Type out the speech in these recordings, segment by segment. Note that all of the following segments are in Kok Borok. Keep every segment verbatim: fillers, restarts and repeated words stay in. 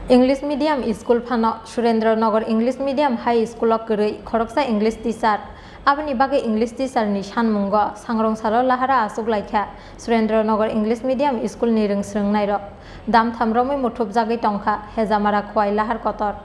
English medium school phano Surendra Nagar English medium high school o kwrwi khoroksa English teacher. Aboni bagwi English teacher ni sanmungo sangrong salo lahara aswk laikha Surendra Nagar English medium school ni rwng swrwngnairok. Damtham romwi muthupjagwi tongkha Hejamara Khowai lahar kotor.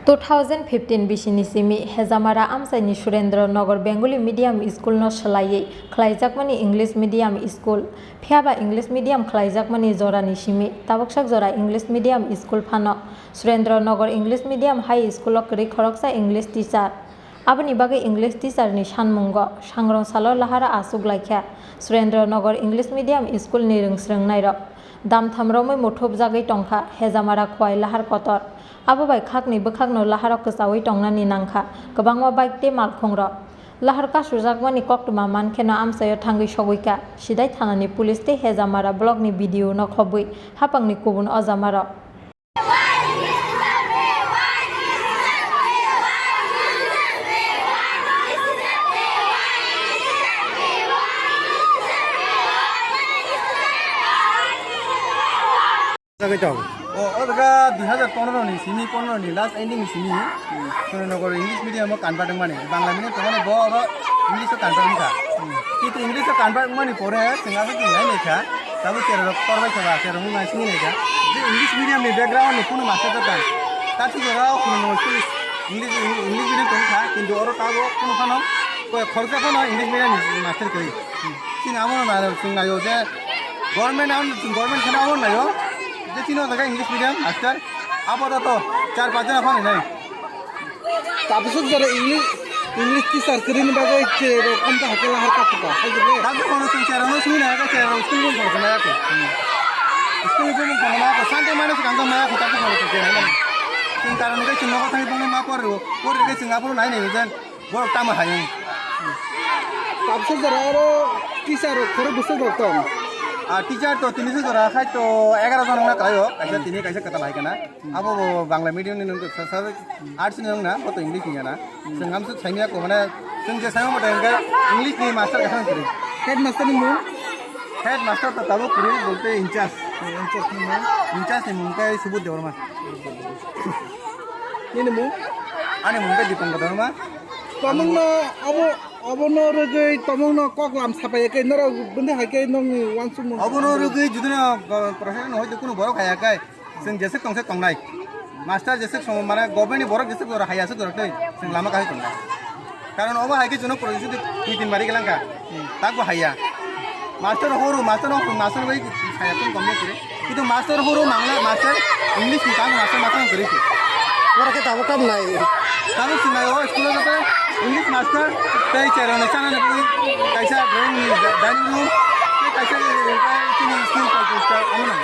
Two thousand fifteen bisini simi Hejamara amchaini Surendra Nagar Bengali medium school no swlaiwi khlaijakmani English medium school. Phiyaba English medium khlaijakmani jorani simi tabuksak jora English medium school phano Surendra Nagar English medium high school o kwrwi khoroksa English teacher. Aboni bagwi English teacher ni sanmungo sangrong salo lahara aswk laikha Surendra Nagar English medium school ni rwng swrwngnairok. Damtham romwi muthupjagwi tongkha Hejamara Khowai lahar kotor. Abo bai khakni bwkhakno laharok kwchaui tongnani nangkha kwbangma bike tei malkhungrok. Lahar kasujakmani koktwma mankheno amchaio thangwi sogwikha Sidai thanani police tei Hejamara block ni B D O no khobwi hapangni kubun ojamarok. Jagwi tong. O, o jaga dui hajar pondro ni simi, pondro ni last ending ni simi, Surendra Nagar English medium o convert wngmani, Bangla medium tongmani bo oro English o convert wngkha. Kintu English o convert wngmani pore chwng aswk chwng nai naikha, tabuk cherok torbai kha ba, cherok wngmani simi naikha. Je English medium ni background ni kunu master ta tang. Ta thik oro kunu no school English, English medium tongkha, kintu oro tabuk kunu phano koi khoroksa phano English medium ni master kwrwi. Chini amo no nai, chwng naio je government, government kheno amo naio je chini o jaga English medium master apatot char panch jona phano nai. Tabuk jora English, English teacher kwrwini bagwi cherok kanta hakhe lahar kaphuka, hai jile? Tabuk kono chwng cherokno swngwi nai khe cherok school bung kono maya khe. School bung kono maya khe, Sunday mane swkang maya khe tabuk kono chwng cherokno. Chwng karon khe chwng nogo thangwi bongni ma por rwo, por rwkhe chwng aphuru nai nai jen. Borok tamo hai wng. Tabuk jora oro teacher rok khorok bwswk rok tong? Ah, teacher to tini se jora khai to egaroh jon wngna kwlaio. Kaisa tini kaisa kwtal hai kana. Abo bo Bangla medium ni nung sa, sa, arts ni wngna, bo to English ni yana. Chwng amsuk saimya ko mane chwng je saimya mata hwnkhe English ni master kaisa kwrwi. Headmaster ni mung? Headmaster to tabuk kwrwi bolte in charge. In charge ni mung? In charge ni mung khe Subodh Debbarma. Nini mung? Ani mung khe Dipankar Debbarma. Tomongno abo, abono rwgwi tomongno kok lam sapai khe norok bwndwi hai khe nongni uansukmung. Obono rwgwi judino, uh, profession hoito kunu borok haya khe chwng jeswk tong se tongnai. Master jeswk song mane government ni borok jeswk borok haya se borok tei chwng lama kahai tongnai. Karon obo hai khe chwngno project dui tin bari gelangkha. Takbo haya. Master horo, master horo, master bai saya pun komne kore. Itu master horo mangla, master English ni tang master master kore ke. Ora ke tabo kam nai. Tabo sinai o school o English master, tei cherang ni sana ni kaisa drawing ni dining room, tei kaisa chini school protector amo nang.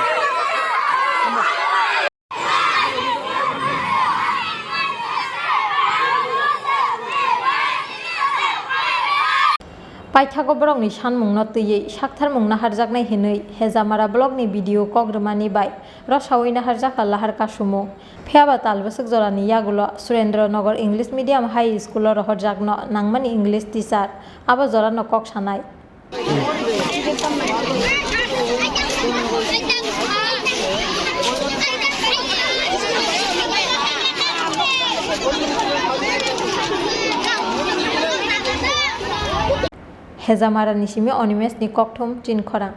Paithago borokni sanmungno twiwi saktharmung naharjaknai hinwi Hejamara blockni B D O kok rwmani bai rosaui naharjakha lahar kasumung. Phiyaba tal bwswk jorani yagulo Surendra Nagar English Medium High School-o rohorjakno nangmani English teacher abo jorano kok sanai. Hejamara ni simi Animesh ni kokthum chinkhorang.